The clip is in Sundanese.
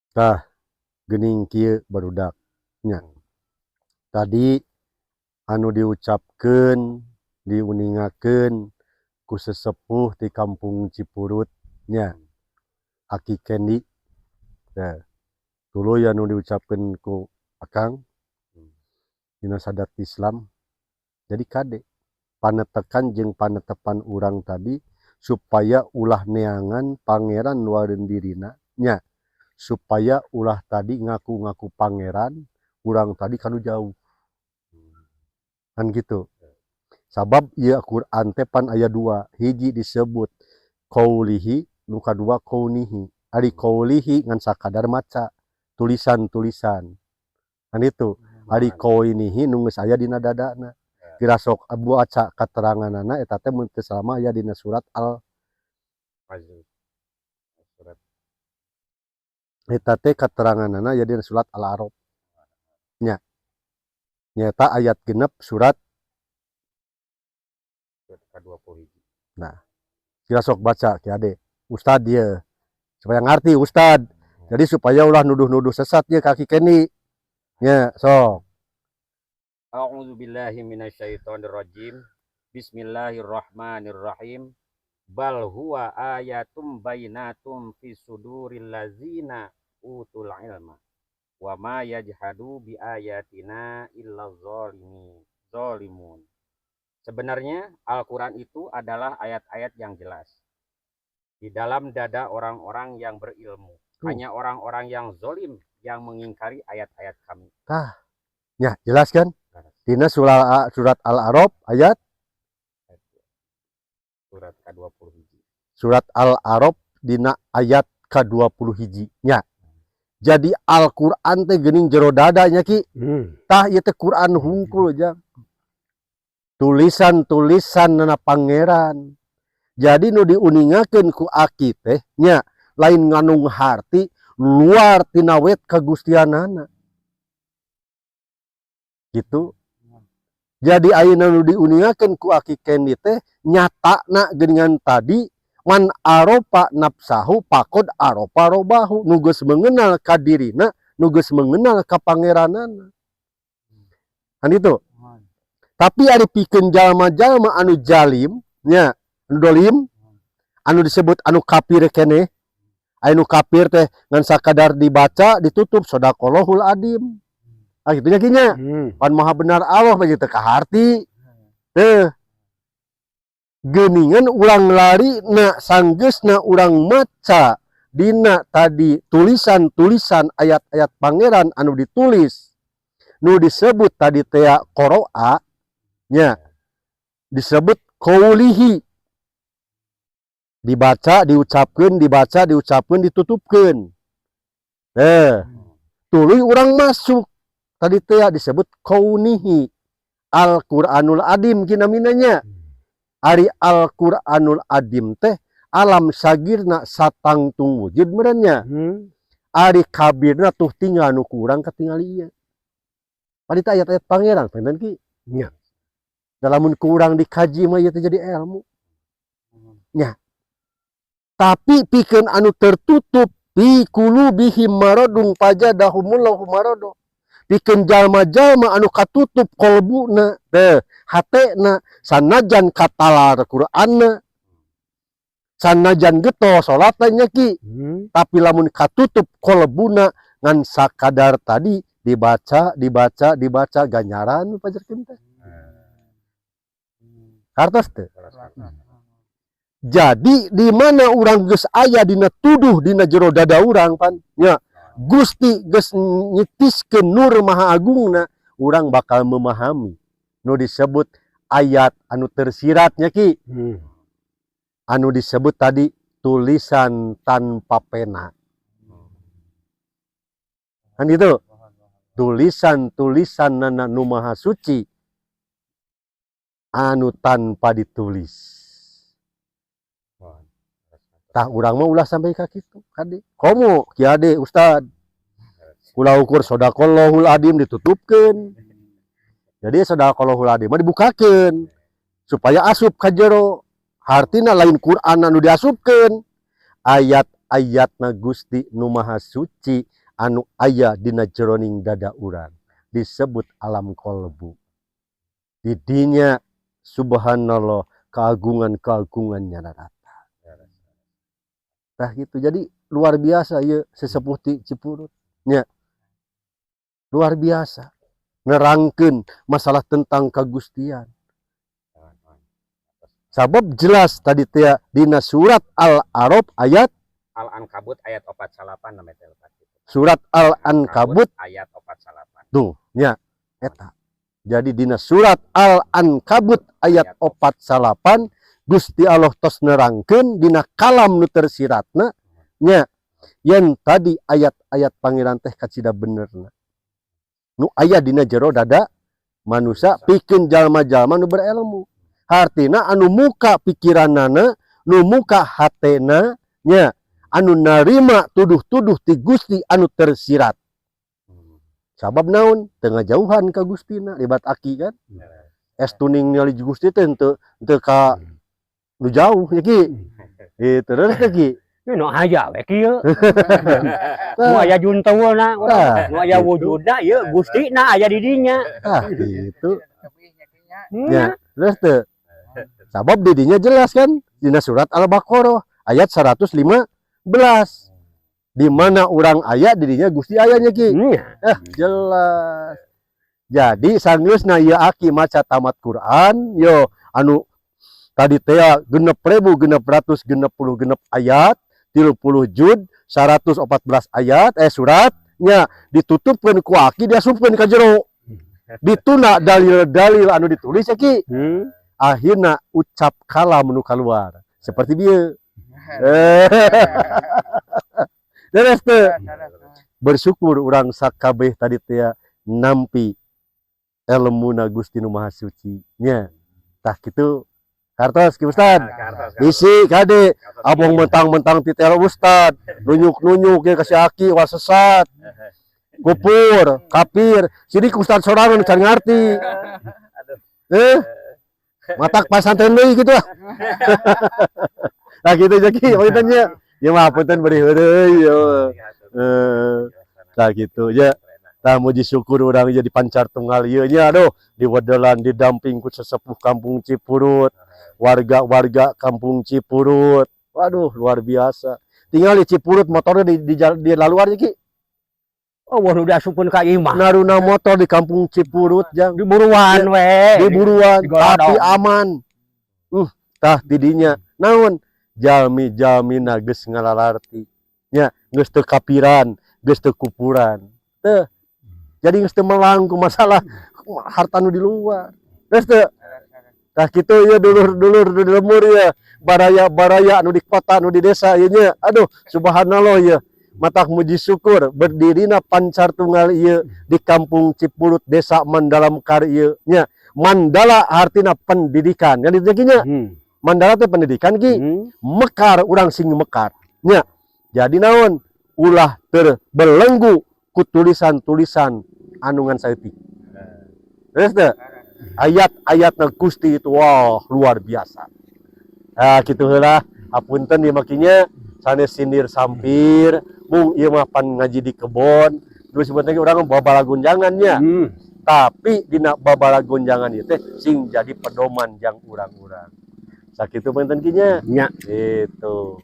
Tah, geuning kieu, barudak nya. Tadi anu diucapkeun, diuningakeun ku sesepuh di Kampung Cipurut nya, Aki Kendi. Tah, tuluy anu diucapkeun ku Akang dina sadat Islam. Jadi kade panetekan jeung panetepan urang tadi supaya ulah neangan pangeran luareun dirina nya, supaya ulah tadi ngaku-ngaku pangeran urang tadi kanu jauh kan gitu. Sabab ieu Quran teh pan aya dua: hiji disebut qaulihi, nu kadua kaunihi. Ari qaulihi ngan sakadar maca tulisan-tulisan kan itu. Ari kaunihi nu geus aya dina dadana. Kira sok baca kateranganana eta teh mun teu salah mah aya dina surat Al Surat. Eta teh kateranganana aya dina surat Al-A'raf nya, nyaeta ayat 6 surat. Surat ka-20 hiji. Nah, kira sok baca, Ki Ade, Ustad dia supaya ngerti Ustad. Jadi supaya ulah nuduh-nuduh sesat ya kaki Kendi nya, sok. A'udzu billahi minasyaitonir rajim. Bismillahirrahmanirrahim. Bal huwa ayatum bayyinatum fi suduril ladzina utul ilma. Wa ma yajhadu bi ayatina illa zalimin. Zalimun. Sebenarnya Al-Qur'an itu adalah ayat-ayat yang jelas di dalam dada orang-orang yang berilmu. Tuh. Hanya orang-orang yang zolim yang mengingkari ayat-ayat kami. Ya, jelas kan? Dina surat surat Al-A'raf ayat Surat ka-20 hiji. Surat Al-A'raf dina ayat ka-20 hiji nya. Jadi Al-Qur'an teh geuning jero dada nya, Ki. Tah, ieu teh Quran hungkul, jang. Tulisan-tulisan nana pangeran. Jadi nu diuningakeun ku Aki teh nya lain ngandung harti luar tina wet kagustianana. Gitu. Jadi ayeuna nu diuningakeun ku Aki Kendi teh nyatana geuningan tadi, man arofa nafsahu faqod arofa robahu, nu geus mengenal ka dirina, nu geus mengenal ka pangeranana. Kan itu. Tapi ari pikeun jalma-jalma anu jalim nya, anu dolim, anu disebut anu kafir keneh. Anu kafir teh ngan sakadar dibaca, ditutup, shodaqollahul adzim. Ah, kitu nya, Ki, nya. Pan maha benar Allah mah teu kaharti. Teu. Geuningan urang lari na sanggeusna urang maca dina tadi tulisan-tulisan ayat-ayat pangeran anu ditulis, nu disebut tadi tea qoroa nya, disebut qaulihi, dibaca, diucapkeun, dibaca, diucapkeun, ditutupkeun, tuluy urang masuk tadi tea disebut kaunihi, Al-Qur'anul Adim kinaminanya. Ari Al-Qur'anul Adim teh alam sagirna satangtung wujud meureun nya. Ari kabirna tuh tinggal nu kurang katingali ieu. Panita ayat-ayat pangeran panten, Ki. Nya. Lamun kurang dikaji mah ieu teh jadi ilmu. Nya. Tapi pikeun anu tertutup, fi qulubihim maradun fazadahumullahu marado. Pikeun jalma-jalma anu katutup kolbuna teh, hatena, sanajan katalar Qur'anna, sanajan getol salatna nya, Ki, tapi lamun katutup kolbuna ngan sakadar tadi dibaca, dibaca, dibaca, ganjaran pajarkeun teh. Hartos teh? Jadi di mana urang geus aya dina tuduh dina jero dada urang pan nya, Gusti geus nyitiskeun nur maha agungna, urang bakal memahami nu disebut ayat anu tersiratnya, Ki, anu disebut tadi tulisan tanpa pena kan gitu, tulisan-tulisan nana nu maha suci anu tanpa ditulis. Tah, urang mah ulah sampai ka kitu, kade. Komo Ki Ade, Ustad, ulah ukur shodaqollahul adim ditutupkeun. Jadi shodaqollahul adim mah dibukakeun supaya asup ka jero. Hartina lain Quran anu diasupkeun, ayat-ayatna Gusti nu Maha Suci. Anu aya dina jeroning dada urang disebut alam kolbu. Didinya subhanallah keagungan-keagungan nyarata. Tah gitu. Jadi luar biasa ya sesepuh ti Cipurut nya. Luar biasa. Nerangkeun masalah tentang kagustian. Sabab jelas tadi teh dina surat Al-A'raf ayat Al-Ankabut ayat 49 namanya teh lepat gitu. Surat Al-Ankabut ayat 49. Tuh nya eta. Jadi dina surat Al-Ankabut ayat 49 Gusti Allah tos nerangkeun dina kalam nu tersiratna nya, yen tadi ayat-ayat Pangeran teh kacida benerna. Nu aya dina jero dada manusia pikeun jalma-jalma nu berilmu. Hartina anu muka pikiranana, nu muka hatena nya, anu narima tuduh-tuduh ti Gusti anu tersirat. Sabab naon? Teu ngajauhan ka Gustina, libat aki kan. Es tuning ningali Gusti teh henteu ka nu jauh ya, Ki. Gitu terus teh, Ki. Ini nu aya we kieu. Nu aya junteuna, Tah, nu aya gitu. Wujudna ieu Gustina aya di dinya. Ah, gitu. Ya. Ya, terus teh. Sabab didinya jelas kan dina surat Al-Baqarah ayat 115. Di mana urang aya, didinya Gusti ayanya, Ki. Nya. Eh, jelas. Jadi sanggeusna ieu aki maca tamat Quran yo anu tadi teh 6666 ayat, 30 juz, 114 ayat eh suratnya ditutupkeun ku aki, diasupkeun ka jero. Dituna dalil-dalil anu ditulis ya, Ki. Akhirna ucap kalam nu kaluar seperti bieu. Eh. Terus teu bersyukur urang sakabeh tadi teh nampi elmuna Gusti Nu Maha Suci nya. Tah kitu kartos, Ki Ustad. Kartos. Bisi kade abong mentang-mentang titel Ustad nunyuk-nunyuk ya kasih aki wah sesat, kupur, kafir. Sini Ustad sorangan can ngarti. Eh, matak pasantren deui gitu lah. Nah, gitu aja, Ki, punten nya. Ya mah punten beri heureuy yo. Eh, nah gitu ya. Tah, muji syukur urang jadi pancar tunggal ieu nya. Aduh, di wedelan didamping ku sesepuh kampung Cipurut, warga-warga kampung Cipurut. Waduh, luar biasa. Tinggal di Cipurut motornya di laluan Ki. Oh, wah udah asupkeun ka imah. Naruna motor di kampung Cipurut jang. Di buruan we. Di buruan Digorodong. Tapi aman. Tah didinya naon, jalmi-jalmina geus ngalalarti nya, geus teu kapiran, geus teu kupuran teh. Jadi geus teu melang ku masalah harta nu di luar. Geus teu. Tah kitu ya, dulur-dulur di lembur ya, baraya-baraya anu di kota, anu di desa ieu nya. Aduh, subhanallah ya. Matak muji syukur berdirina pancar tunggal ieu di kampung Cipurut, Desa Mandala Mekar ieu nya. Mandala artina pendidikan. Kan itu nya. Mandala teh pendidikan, Ki. Mekar, urang sing mekar nya. Jadi naon, ulah terbelenggu ku tulisan-tulisan anu ngan saeutik. Terus teh ayat-ayat Gusti itu wah luar biasa. Nah, gitu heula, hapunten ieu makinya sanes sindir sampir, mung ieu mah pan ngaji di kebon. Terus sebetulnya urang babala gonjangannya. Tapi dina babala gonjangan ieu teh sing jadi pedoman jang urang-urang. Sakitu punten, Ki, nya. Nya. Gitu.